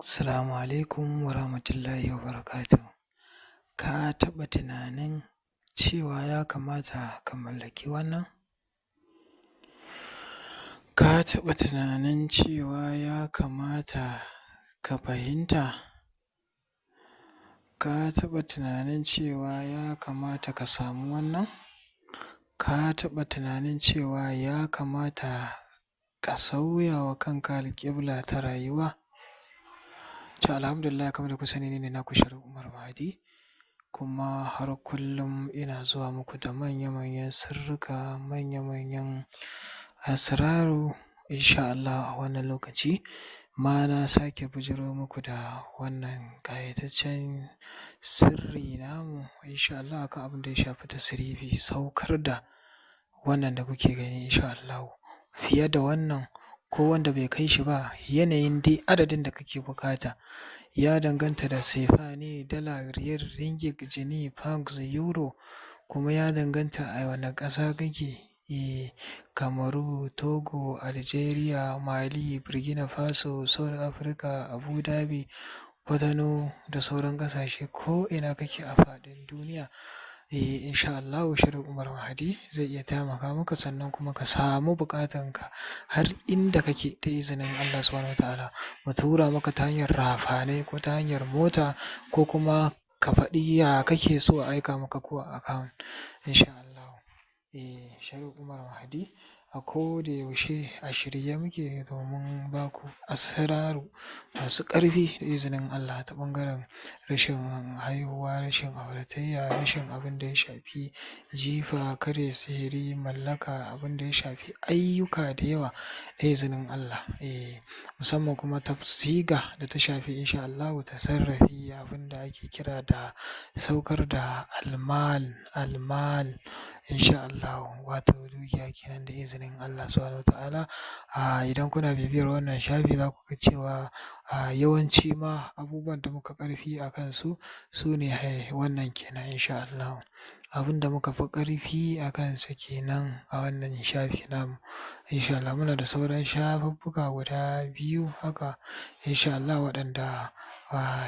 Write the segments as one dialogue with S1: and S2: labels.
S1: Assalamu alaikum warahmatullahi wabarakatuh. Ka taɓa tunanin cewa ya kamata ka mallaki wannan? Ka taɓa tunanin cewa ya kamata ka fahimta? Ka taɓa tunanin cewa ya kamata ka samu wannan? Ka taɓa tunanin cewa ya kamata ka sauya wa kanka alƙibla ta rayuwa? To, alhamdulillah, kamar da kuka sani, ni ne naku Sharif Umar Mahdi, kuma har kullum ina zuwa muku da manya-manyan sirrika, manya-manyan asraru. Insha Allah a wannan lokaci ma na sake bijiro muku da wannan ƙayataccen sirri namu, insha Allah, akan abin da ya shafi tasrifi, saukar da wannan da kuke gani, insha Allahu. Fiye da wannan ko wanda bai kai shi ba, yanayin dai adadin da kake buƙata ya danganta da sefa ne, dala, riyal, ringgit, jini, pounds, euro, kuma ya danganta a wane ƙasa kake. Eh, Kamaru, Togo, Algeria, Mali, Burkina Faso, South Africa, Abu Dhabi, Kwatano da sauran ƙasashe, ko ina kake a faɗin duniya. Eh, insha Allahu Sharif Umar Mahdi zai iya taimaka maka, sannan kuma ka samu buƙatanka har inda kake da izinin Allah Subhanahu wa Ta'ala. Mu tura maka ta hanyar rafanai ko ta hanyar mota, ko kuma ka faɗi ya kake so a aika maka ko a account, insha Allahu. Eh, Sharif Umar Mahdi a ko da yaushe a shirye muke domin ba ku asraru masu ƙarfi da izinin Allah ta ɓangaren rashin haihuwa, rashin auratayya, rashin abin da ya shafi jifa, karya sihiri, mallaka, abin da ya shafi ayyuka da yawa da izinin Allah. Eh, musamman kuma ta siga da ta shafi, insha Allahu, tasarrafi, abin da ake kira da saukar da almal, almal, insha Allahu, wato dukiya kenan, da izinin Allah Subhanahu wa Ta'ala. Idan kuna bibiyar wannan shafi, za ku ga cewa yawanci ma abubuwan da muka ƙarfi a kansu su ne wannan kenan, insha Allahu. Abin da muka fi ƙarfi a kansa kenan a wannan shafi namu. Insha Allah muna da sauran shafuffuka guda biyu haka, insha Allah, waɗanda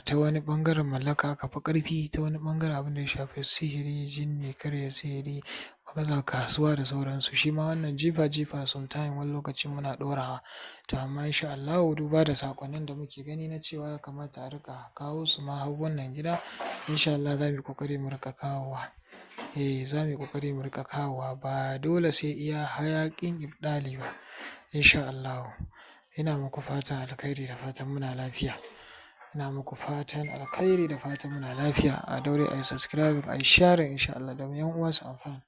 S1: ta wani ɓangaren mallaka aka fi ƙarfi, ta wani ɓangaren abin da ya shafi sihiri, jinni, karya sihiri, maganar kasuwa da sauransu. Shi ma wannan jifa jifa, sometime, wani lokaci muna ɗorawa. To amma insha Allahu, duba da saƙonnin da muke gani na cewa ya kamata a riƙa kawo su ma har wannan gida, insha Allah za mu yi ƙoƙari mu riƙa kawowa. Eh, za mu yi ƙoƙari mu riƙa kawowa, ba dole sai iya hayaƙin ibɗali ba, insha Allahu. Ina muku fatan alkhairi da fatan muna lafiya. Ina muku fatan alkhairi da fatan muna lafiya. A daure ayi subscribing, ayi sharing, insha Allah, domin 'yan uwa su amfana.